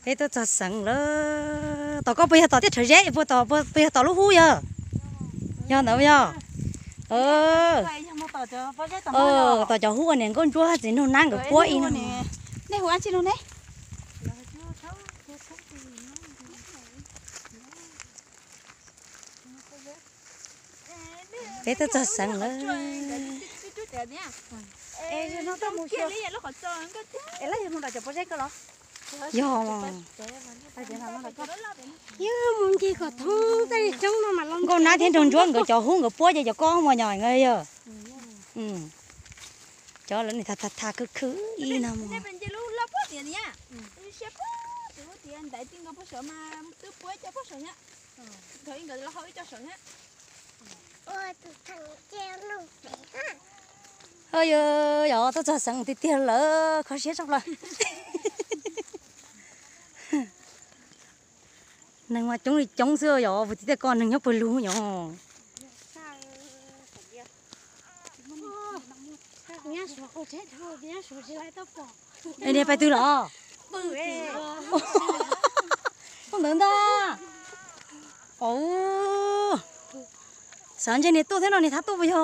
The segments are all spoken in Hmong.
Peb tuaj txog xeev lawm. Tom koj puas yog tom tiaj rhawv zeb, puas yog tom lub hub yog? Yog ntawd yog. Tom cov hub uas niam nkauj ntsuab txiv nraug nab nkawd puab ib no. Peb twb txog xeev lawm. Yog, nkauj nab thiab nraug ntsuab nkawd cov hub nkawd puab ces cov koj muaj nyo yog. Cov lawv niag tham tham khwv khwv ib no. Yog, yog tuaj txog xeev tiag tiag lawm, kho siab tshaj plaws. Neeg mas coob li coob xwb yog, puag tim tej ko neeg nyob pawg lug yog. Niag pais twg los? Ua ntawd ntag. Xav ntshe niag tuaj thiab no niag thab tuaj puas yog?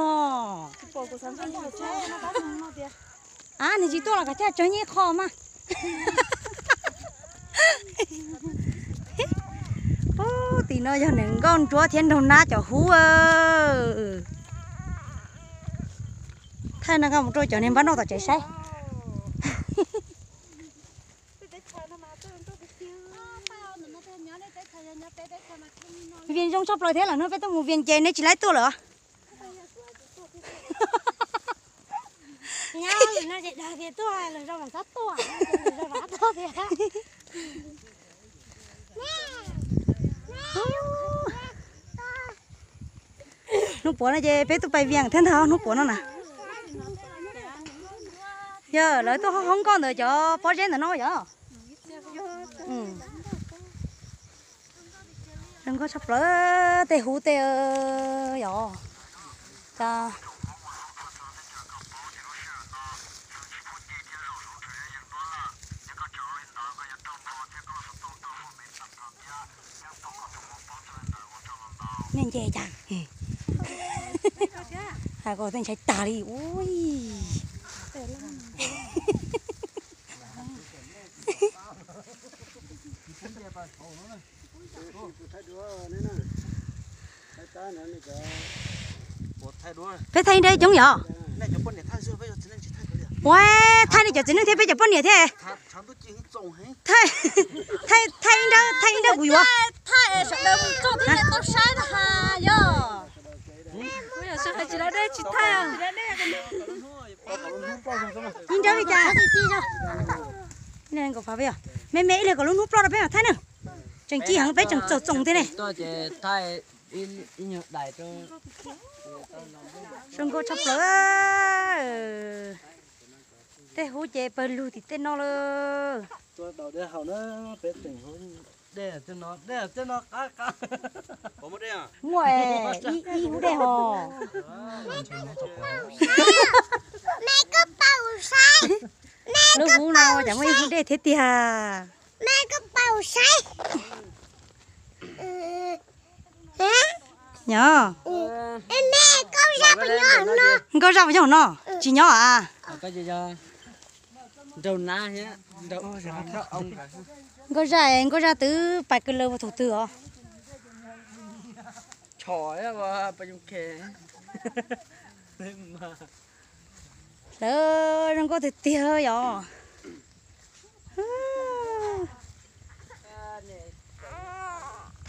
Ab, niag tsis tuaj los kav tsij tso nyiaj qho mas. Tim no yog niam nkauj ntsuab thiab nraug nab cov hub. Thaij no koj mus rau cov niag npab noj tom tsev saib. Vias zoo tshaj plaws thiab lawm no, peb tuaj mus Vias ces neb tsis laib tuaj lawm. Hnub puav no ces peb tuaj pais Vias thiab ntag, hnub puav no na. Yog lawv tuaj hoob nkauj ntawm cov pob zeb ntawm no yog. Zoo nkauj tshaj plaws tej hub tej yog. Nej nce cas? Hais kom tej ntshai tag li ua. Peb thaij ib nrab coob yog? Ua, thaij nej cov txiv neej thiab peb cov poj niam thiab. Thaij, thaij ib nrab, thaij ib nrab kuv yuav. Ib nrab li cas? Me me ib leeg kom lub hnub ploj rau peb mam thaij na. Tseem ci heev peb tseem txaus txoos thiab ne. Zoo nkauj tshaj plaws. Tej hub ces pawg lug tim tej no lawm. Muaj ib hub dej hos. Lub hub no cas muaj ib hub dej thiab tiag. Nyob. Nkauj Zaj puas nyob no? Tsis nyob a. Nkauj Zaj, Nkauj Zaj twb pais kawg lawm puag thaum twg os. Lawv zoo nkauj tiag tiag yom.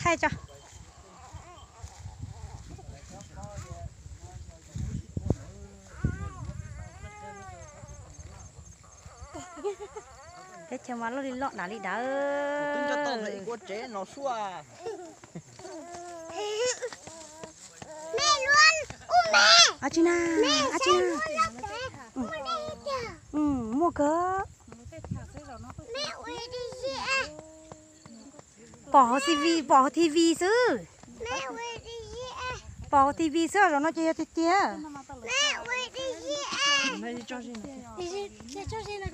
Thaij tso. Teb chaws mas loj li loj dav li dav. Ab tsi na, ab tsi na. Muaj kawg. Pom hauv T V, pom hauv T V xwb. Pom hauv T V xwb, zaum no ces yog tiag tiag. Tso ze na.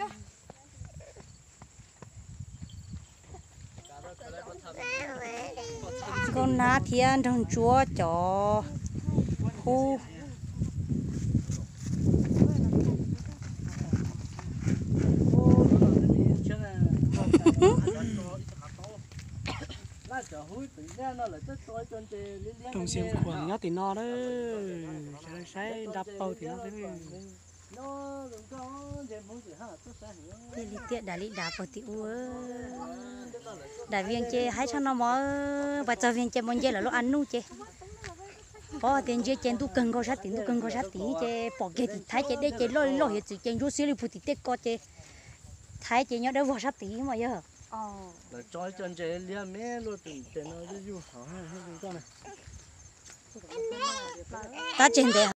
Nkauj Nab thiab Nraug Ntsuab cov hub. Roog Xyooj Khuam nyob tim no na, sawv daws saib nra paug tim no xwb. Tiaj li tiaj, dav li dav puag tim ub. Daim Vias ces haib tshaj no mog, pas txog Vias ces mus nce lawm lub a nuj ces pom tias ntsia ces ntuj kawg nkaus sab tid, ntuj kawg nkaus sab tid ces pom kiag tim Thaib ces dej ces loj li loj hiav txwv ces ntsuab xiab li puag tim tej ko ces Thaib ces nyob dawb vog sab tid mas yog. Tab tseg ntev.